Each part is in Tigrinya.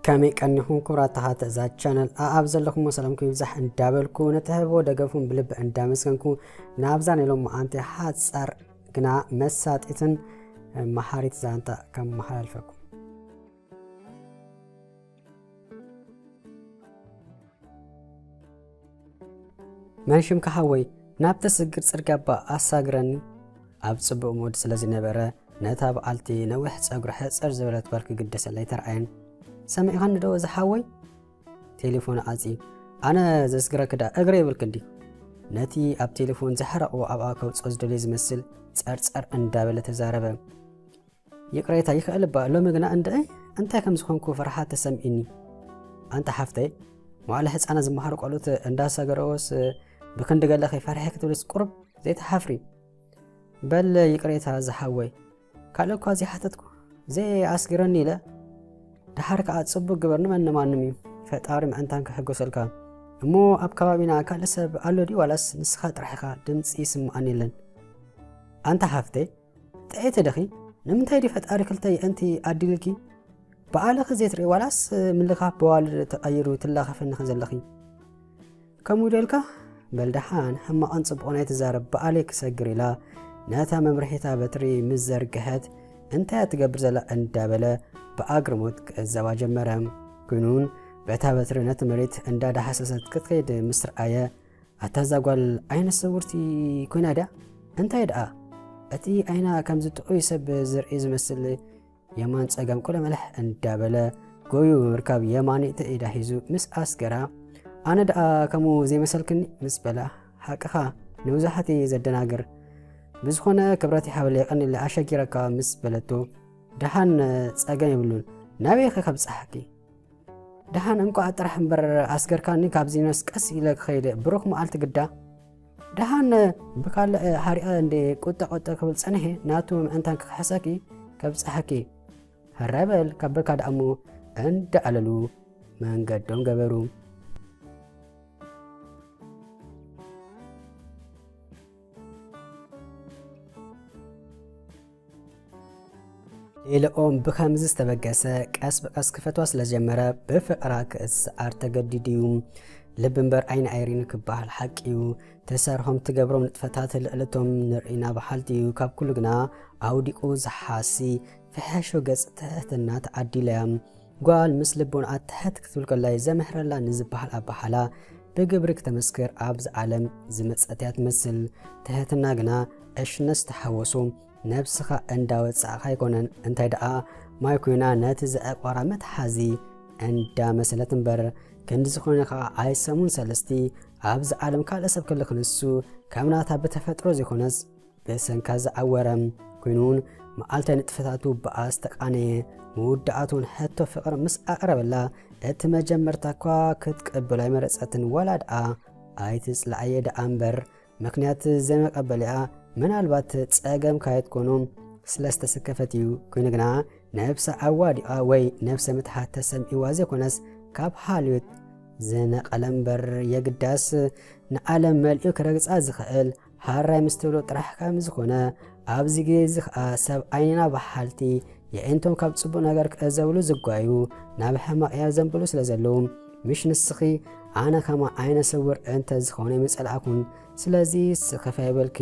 ከመይ ቀኒኹም ክቡራት ተኸታተልቲ እዛ ቻነል? ኣኣብ ዘለኹሞ ሰላምኩም ይብዛሕ እንዳበልኩ፣ ንትህብዎ ደገፍኩም ብልቢ እንዳመስገንኩ፣ ናብዛ ናይ ሎማዓንቲ ሓጻር ግና መሳጢትን መሃሪት ዛንታ ከመሓላልፈኩም። መን ሽምካ ሓወይ? ናብቲ ስግር ጽርግያ እባ ኣሳግረኒ። ኣብ ጽቡቕ ሙድ ስለ ዝነበረ፣ ነታ በዓልቲ ነዊሕ ጸጉሪ ሕጽር ዝበለት ጓል ክግደሰላ ኣይተራእየን። "ሰሚዕኻኒ ዶ ዝሓወይ?" ቴሌፎን ኣጽዩ። "ኣነ ዘስግረኪ ደኣ እግረ ይብልኪ እንድዩ?" ነቲ ኣብ ቴሌፎን ዘሕረቕዎ ኣብኣ ከውጽኦ ዝደለየ ዝመስል ጸርጸር እንዳበለ ተዛረበ። "ይቕሬታ፣ ይኽእል እባ፣ ሎሚ ግና እንድዒ እንታይ ከም ዝኾንኩ ፍርሓት ተሰሚዕኒ። ኣንታ ሓፍተይ፣ መዋእለ ህጻናት ዝመሃሩ ቆልዑት እንዳሰገረዎስ ብክንዲ ገለኺ ፈርሒ ክትብልስ ቁሩብ ዘይትሓፍሪ?" "በል ይቕሬታ ዝሓወይ፣ ካልእ እኳ ዘይሓተትኩ፣ ዘይኣስጊረኒ ኢለ። ደሓር ከኣ ጽቡቕ ግበር፣ ንመን ንማንም እዩ፣ ፈጣሪ ምእንታን ክሕጎሰልካ። እሞ ኣብ ከባቢና ካልእ ሰብ ኣሎ ድዩ ዋላስ ንስኻ ጥራሕ ኢኻ? ድምጺ ይስምዓኒ የለን። ኣንታ ሓፍተይ፣ ጥዕይቲ ዲኺ? ንምንታይ ድዩ ፈጣሪ ክልተ የእንቲ ኣዲልኪ? ብኣለኺ ዘይትርኢ ዋላስ ምልኻፍ ብዋልድ ተቐይሩ ትላኸፈኒ ዘለኺ? ከምኡ ደልካ? በል ደሓን ሕማቕን ጽቡቕን ኣይትዛረብ፣ ብኣለይ ክሰግር" ኢላ ነታ መምርሒታ በትሪ ምስ ዘርግሐት፣ "እንታይ እያ ትገብር ዘላ?" እንዳበለ ብኣግርሞት ክዕዘባ ጀመረ። ኩኑን በታ በትሪ ነቲ መሬት እንዳዳሃሰሰት ክትከይድ ምስ ረኣየ፣ "ኣታ እዛ ጓል ዓይነ ስውርቲ ኮይና ድያ? እንታይ ደኣ? እቲ ዓይና ከምዚ ጥዑይ ሰብ ዝርኢ ዝመስል የማን ጸጋም ቁለመለሕ እንዳበለ ጎዩ ብምርካብ የማነይቲ ኢዳ ሒዙ ምስ ኣስገራ፣ "ኣነ ደኣ ከምኡ ዘይመሰልክኒ?" ምስ በላ፣ "ሓቅኻ፣ ንብዙሓት እየ ዘደናግር። ብዝኾነ ክብረት ይሃበለይ፣ የቐንየለይ፣ ኣሸጊረካ" ምስ በለቶ፣ "ደሓን ጸገም የብሉን፣ ናበይ ኢኺ ከብጽሓኪ?" "ደሓን እንቋዕ ጥራሕ እምበር ኣስገርካኒ፣ ካብዚ ነስ ቀስ ኢለ ክኸይድ፣ ብሩኽ መዓልቲ ግዳ። ደሓን ብካልእ ሓሪቐ እንደ ቁጠ ቁጠ ክብል ጸኒሐ፣ ናቱ ምእንታን ክኽሕሰኪ ከብጽሓኪ። ሕራይ በል፣ ካብ በልካ ደኣ እሞ" እንዳኣለሉ መንገዶም ገበሩ። ሌላኦም ብኸምዚ ዝተበገሰ ቀስ ብቀስ ክፈትዋ ስለ ጀመረ ብፍቕራ ክእሰኣር ተገዲዱ እዩ። ልቢ እምበር ዓይኒ ኣይሪን ክበሃል ሓቂ እዩ። ትሰርሖም ትገብሮም ንጥፈታት ልዕልቶም ንርኢና በሃልቲ እዩ። ካብ ኩሉ ግና ኣውዲቑ ዝሓሲ ፍሕሾ ገጽ ትሕትና ተዓዲላ እያ። ጓል ምስ ልቦንኣ ትሕት ክትብል ከላ ዘምሕረላ ንዝበሃል ኣበሃህላ ብግብሪ ክተመስክር ኣብዚ ዓለም ዝመጸት እያ ትመስል። ትሕትና ግና ዕሽነት ዝተሓወሶ ነብስኻ እንዳወጻእኻ ኣይኮነን፣ እንታይ ደኣ ማይ ኮይና ነቲ ዘዕቆራ መትሓዚ እንዳመሰለት እምበር። ክንዲ ዝኾነ ኸኣ ኣይ ሰሙን ሰለስቲ ኣብዚ ዓለም ካልእ ሰብ ክልኽ ንሱ ከም ናታ ብተፈጥሮ ዘይኮነስ ብሰንካ ዝዓወረ ኮይኑ እውን መዓልታዊ ንጥፈታቱ ብኣ ዝተቃነየ መወዳእቱን ሕቶ ፍቕሪ ምስ ኣቕረበላ እቲ መጀመርታ እኳ ክትቅበሎ ኣይመረጸትን፣ ዋላ ደኣ ኣይትጽላእየ ደኣ እምበር። ምኽንያት ዘይመቐበሊኣ ምናልባት ጸገም ካየትኮኖ ስለ ዝተሰከፈት እዩ። ኮይኑ ግና ነብሳ ኣዋዲቓ ወይ ነብሰ ምትሓት ተሰሚዕዋ ዘይኮነስ ካብ ሃልዮት ዝነቐለ እምበር የግዳስ ንዓለም መሊኡ ክረግጻ ዝኽእል ሃራይ ምስ ትብሎ ጥራሕ ከም ዝኾነ ኣብዚ ግዜ እዚ ኸኣ ሰብ ዓይንና በሓልቲ የዒንቶም ካብ ጽቡቕ ነገር ክዕዘብሉ ዝጓዩ ናብ ሕማቕ እያ ዘንብሉ ስለ ዘለዉ ምሽ ንስኺ ኣነ ከማ ዓይነ ስውር እንተ ዝኾነ ይምጸልኣኩን። ስለዚ ስኽፍ ኣይበልኪ።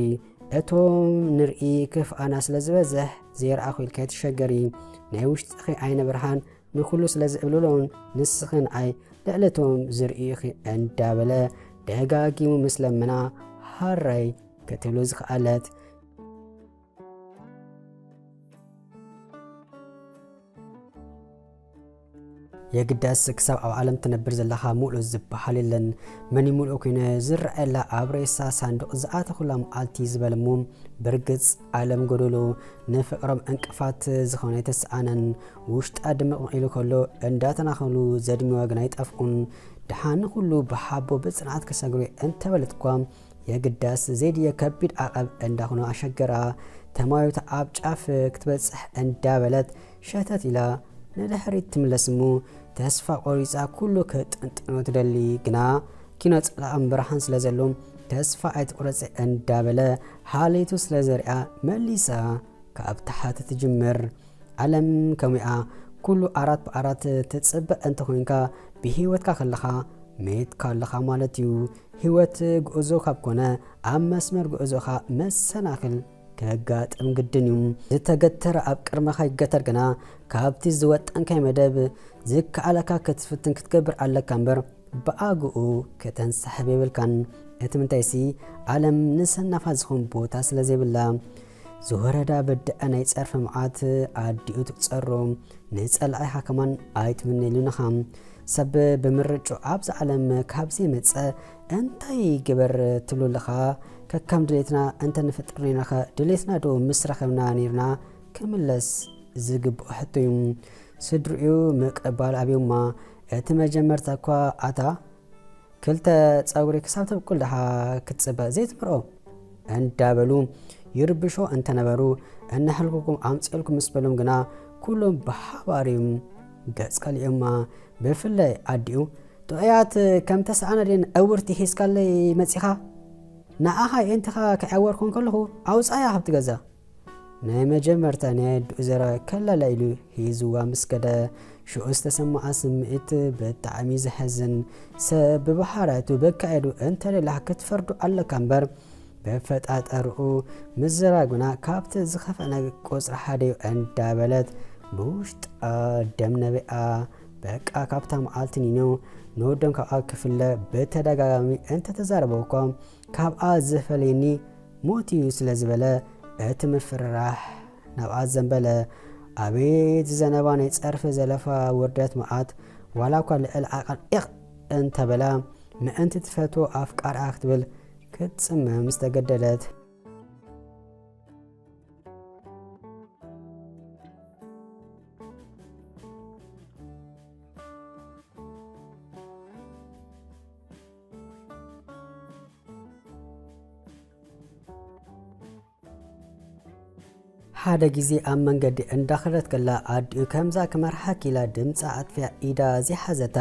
እቶም ንርኢ ክፍኣና ስለ ዝበዝሕ ዘይረኣኹ ኢልኪ ኣይትሸገሪ። ናይ ውሽጥኺ ዓይነ ብርሃን ንኹሉ ስለ ዝዕብልሎን ንስኺ ንዓይ ልዕሊ እቶም ዝርእዩኺ እንዳበለ ደጋጊሙ ምስ ለመና ሃራይ ክትብሎ ዝኸኣለት። የግዳስ ክሳብ ኣብ ዓለም ትነብር ዘለኻ ሙሉእ ዝበሃል የለን። መን ይሙሉእ ኮይነ ዝረኣየላ ኣብ ሬሳ ሳንዱቕ ዝኣተኹላ መዓልቲ ዝበለ እሞ ብርግጽ ዓለም ጎደሎ ንፍቕሮም ዕንቅፋት ዝኾነ ኣይተሰኣነን። ውሽጣ ድምቕ ኢሉ ከሎ እንዳተናኸሉ ዘድምዋ ግን ኣይጠፍኡን። ደሓን ንኹሉ ብሓቦ ብጽንዓት ከሰግሩ እንተበለት እኳ የግዳስ ዘይድየ ከቢድ ዓቐብ እንዳኾነ ኣሸገራ። ተማዮት ኣብ ጫፍ ክትበጽሕ እንዳበለት ሸተት ኢላ ንድሕሪት ትምለስ እሞ ተስፋ ቆሪጻ ኩሉ ክጥንጥኖ ትደሊ። ግና ኪኖ ጸላእን ብርሃን ስለ ዘሎ ተስፋ ኣይትቑረጽ እንዳበለ ሃለይቱ ስለ ዘሪኣ መሊሳ ካብ ታሕቲ ትጅምር። ዓለም ከሙያ ኩሉ ኣራት ብኣራት ትጽበ እንተኾይንካ፣ ብህይወትካ ከለኻ ሜትካ ኣለኻ ማለት እዩ። ህይወት ጉዕዞ ካብ ኮነ፣ ኣብ መስመር ጉዕዞኻ መሰናኽል ከጋጥም ግድን እዩ። ዝተገተረ ኣብ ቅድመኻ ይገተር ግና፣ ካብቲ ዝወጠንካይ መደብ ዝከኣለካ ክትፍትን ክትገብር ኣለካ እምበር፣ ብኣግኡ ከተንሳሕብ የብልካን። እቲ ምንታይሲ፣ ዓለም ንሰናፋት ዝኹን ቦታ ስለ ዘይብላ፣ ዝወረዳ በድዐ ናይ ጸርፊ መዓት ኣዲኡ ትጸሮ፣ ንጸላኢኻ ከማን ኣይትምነይሉን ኢኻ። ሰብ ብምርጭኡ ኣብዚ ዓለም ካብ ዘይመጸ እንታይ ይግበር ትብሉ ኣለኻ? ከካም ድሌትና እንተ ንፍጥር ነይርናኸ፣ ድሌትና ዶ ምስ ረኸብና ነይርና ክምለስ ዝግብኦ ሕቶ እዩ። ስድሪኡ ምቅባል ኣብዮማ። እቲ መጀመርታ እኳ ኣታ ክልተ ጸጉሪ ክሳብ ተብቁል ደሓ ክትጽበ ዘይትምርኦ እንዳበሉ ይርብሾ እንተነበሩ፣ እናሕልኩኩም ኣምጽእልኩም ምስ በሎም ግና፣ ኩሎም ብሓባር እዮም ገጽ ቀሊኦማ። ብፍላይ ኣዲኡ፣ ጥዑያት ከም ተሰኣነ ድየን ዕውርቲ ሒዝካለይ መጺኻ? ንዓኻ የእንትኻ ክዕወር ኮን ከለኹ ኣውጻያ ካብቲ ገዛ። ናይ መጀመርታ ናይ ኣዲኡ ዘረባ ከላላ ኢሉ ሒዝዋ ምስ ከደ፣ ሽዑ ዝተሰምዓ ስምዒት ብጣዕሚ ዘሕዝን። ሰብ ብባህራቱ በካይዱ እንተደላ ክትፈርዶ ኣለካ እምበር፣ በፈጣጠርኡ ምዝራብ ግና ካብቲ ዝኸፍአ ነገር ቁጽሪ ሓደ እዩ እንዳበለት ብውሽጣ ደም ነቢዓ። በቃ ካብታ መዓልቲ ኒኖ ንወዶም ካብኣ ክፍለ ብተደጋጋሚ እንተተዛረበ እኳ፣ ካብኣ ዝፈለየኒ ሞት እዩ ስለ ዝበለ፣ እቲ ምፍርራሕ ናብኣ ዘንበለ። ኣቤት ዝዘነባ ናይ ጸርፊ ዘለፋ ውርደት መዓት! ዋላ እኳ ልዕሊ ዓቐን ኢቕ እንተበላ፣ ምእንቲ ትፈትዎ ኣፍቃሪኣ ክትብል ክትጽመም ዝተገደደት። ሓደ ግዜ ኣብ መንገዲ እንዳኸደት ከላ ኣዲኡ ከምዛ ክመርሓኪ ኢላ ድምጻ ኣጥፊኣ ኢዳ ዘይሓዘታ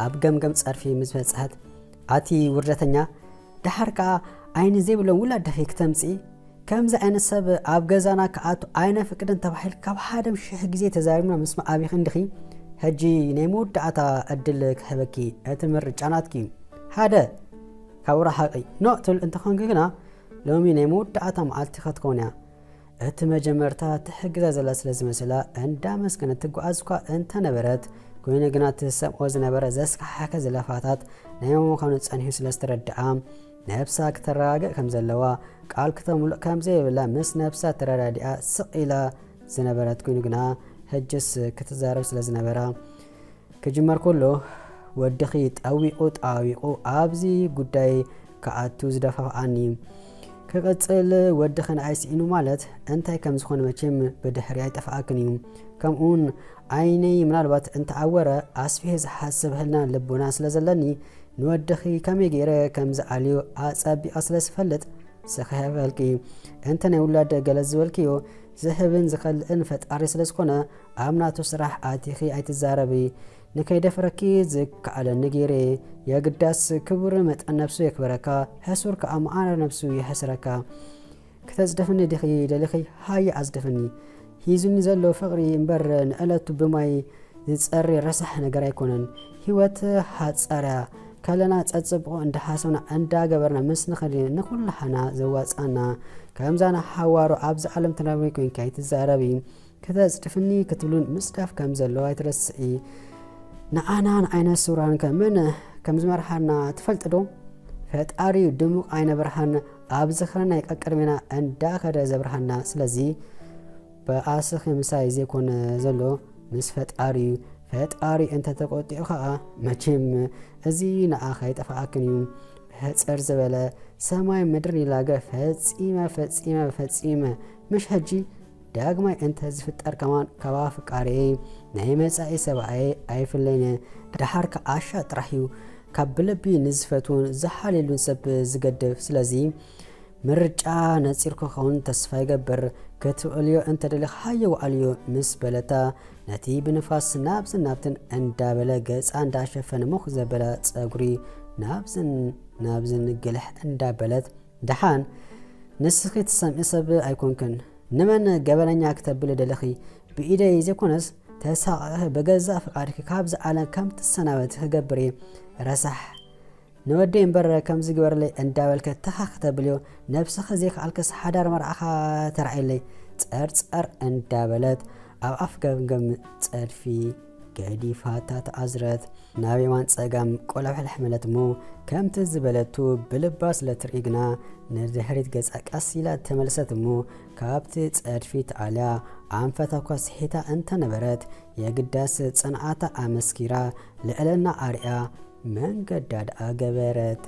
ኣብ ገምገም ጸርፊ ምስ በጽሐት፣ ኣቲ ውርደተኛ፣ ደሓር ከኣ ዓይኒ ዘይብሎም ውላድኺ ክተምጽኢ? ከምዚ ዓይነት ሰብ ኣብ ገዛና ክኣቱ ኣይነፍቅድን ተባሂሉ ካብ ሓደ ሽሕ ግዜ ተዛሪብና ምስማዕ ኣቢኺ እንዲኺ። ሕጂ ናይ መወዳእታ ዕድል ክህበኪ፣ እቲ ምርጫ ናትኪ እዩ። ሓደ፣ ካብ ርሓቒ ኖእ ትብል እንተኾንኪ ግና፣ ሎሚ ናይ መወዳእታ መዓልቲ ክትከውን እያ። እቲ መጀመርታ ትሕግዛ ዘላ ስለ ዝመሰላ እንዳመስገነት ትጓዓዝ እኳ እንተነበረት፣ ኮይኑ ግና ትሰምዖ ዝነበረ ዘስካሕክሕ ዘለፋታት ናይ ምዃኑ ጸኒሑ ስለ ዝተረድኣ፣ ነብሳ ክተረጋግእ ከም ዘለዋ፣ ቃል ክተምልእ ከም ዘይብላ ምስ ነብሳ ተረዳዲኣ ስቕ ኢላ ዝነበረት ኮይኑ ግና፣ ሕጅስ ክትዛረብ ስለ ዝነበራ፣ ክጅመር ከሎ፣ ወድኺ ጠዊቑ ጠዋዊቑ ኣብዚ ጉዳይ ክኣቱ ዝደፋፍኣኒ። ክቕጽል፣ ወድኺ ንዓይ ስኢኑ ማለት እንታይ ከም ዝኾነ መቸም ብድሕሪ ኣይጠፍኣክን እዩ። ከምኡውን ዓይነይ ምናልባት እንተዓወረ ኣስፊሐ ዝሓስብ ህልና ልቦና ስለ ዘለኒ፣ ንወድኺ ከመይ ገይረ ከም ዝኣልዮ ኣጸቢቐ ስለ ዝፈልጥ፣ ስኺ ኣይበልኪ። እንተ ናይ ውላድ ገለ ዝበልክዮ ዝህብን ዝኸልእን ፈጣሪ ስለ ዝኾነ፣ ኣብ ናቱ ስራሕ ኣቲኺ ኣይትዛረቢ። ንከይደፍረኪ ዝከኣለኒ ገይረ። የግዳስ ክቡር መጠን ነብሱ የክብረካ፣ ሕሱር ከኣ መዓረ ነብሱ የሕስረካ። ክተጽድፍኒ ዲኺ ደሊኺ? ሃየ ኣጽድፍኒ። ሒዙኒ ዘሎ ፍቕሪ እምበር ንዕለቱ ብማይ ዝጸሪ ረሳሕ ነገር ኣይኮነን። ህይወት ሓጻር እያ። ከለና ጸጽብቑ እንዳሓሰብና እንዳገበርና ምስ ንኸድ ንኹላህና ዘዋጽኣና። ከምዛ ንሓዋሩ ኣብዚ ዓለም ትነብሪ ኮንኪ ኣይትዛረቢ። ክተጽድፍኒ ክትብሉን ምስዳፍ ከም ዘለዎ ኣይትረስዒ። ንዓና ንዓይነ ስውራን ከ መን ከም ዝመርሓና ትፈልጢ ዶ? ፈጣሪ ድሙቕ ዓይነ ብርሃን ኣብ ዝኽርና ቀቅድሜና እንዳኸደ ዘብርሃና። ስለዚ ብኣስኺ ምሳይ ዘይኮነ ዘሎ ምስ ፈጣሪ እዩ። ፈጣሪ እንተተቆጢዑ ኸኣ መቸም እዚ ንዓኺ ኣይጠፍኣክን እዩ። ሕጽር ዝበለ ሰማይ ምድርን ይላገ ፈጺመ፣ ፈጺመ፣ ፈጺመ። ምሽ ሕጂ ዳግማይ እንተ ዝፍጠር ከማን ካብ ኣፍቃሪየይ ናይ መጻኢ ሰብኣየይ ኣይፍለይን እየ። ደሓር ከኣ ኣሻ ጥራሕ እዩ ካብ ብልቢ ንዝፈትውን ዝሓልየሉን ሰብ ዝገድፍ። ስለዚ ምርጫ ነጺርኩ ክኸውን ተስፋ ይገብር። ክትውዕልዮ እንተ ደሊኺ ሃየ ውዓልዮ ምስ በለታ፣ ነቲ ብንፋስ ናብዝን ናብትን እንዳበለ ገጻ እንዳሸፈነ ምኽ ዘበላ ጸጉሪ ናብዝን ናብዝን ግልሕ እንዳበለት፣ ደሓን ንስኺ ትሰምዒ ሰብ ኣይኮንክን። ንመን ገበነኛ ክተብሊ ደለኺ? ብኢደይ ዘይኮነስ ተሳቐ፣ ብገዛእ ፍቓድኪ ካብዚ ዓለም ከም ትሰናበቲ ክገብር እየ። ረሳሕ፣ ንወደይ እምበር ከምዚ ግበረለይ እንዳበልከ ተኻ ክተብልዮ፣ ነብስኺ ዘይከኣልክስ ሓዳር መርዓኻ ተራእየለይ። ጸርጸር እንዳበለት ኣብ ኣፍ ገምገም ጸድፊ ገዲፋታ ተኣዝረት። ናብ የማን ጸጋም ቆለሕለሕ መለት እሞ፣ ከምቲ ዝበለቱ ብልባ ስለ ትርኢ ግና ንድሕሪት ገጻ ቀስ ኢላ ተመልሰት እሞ፣ ካብቲ ጸድፊ ተኣልያ ኣንፈታ እኳ ስሒታ እንተነበረት፣ የግዳስ ጽንዓታ ኣመስኪራ ልዕልና ኣርያ መንገዳ ደኣ ገበረት።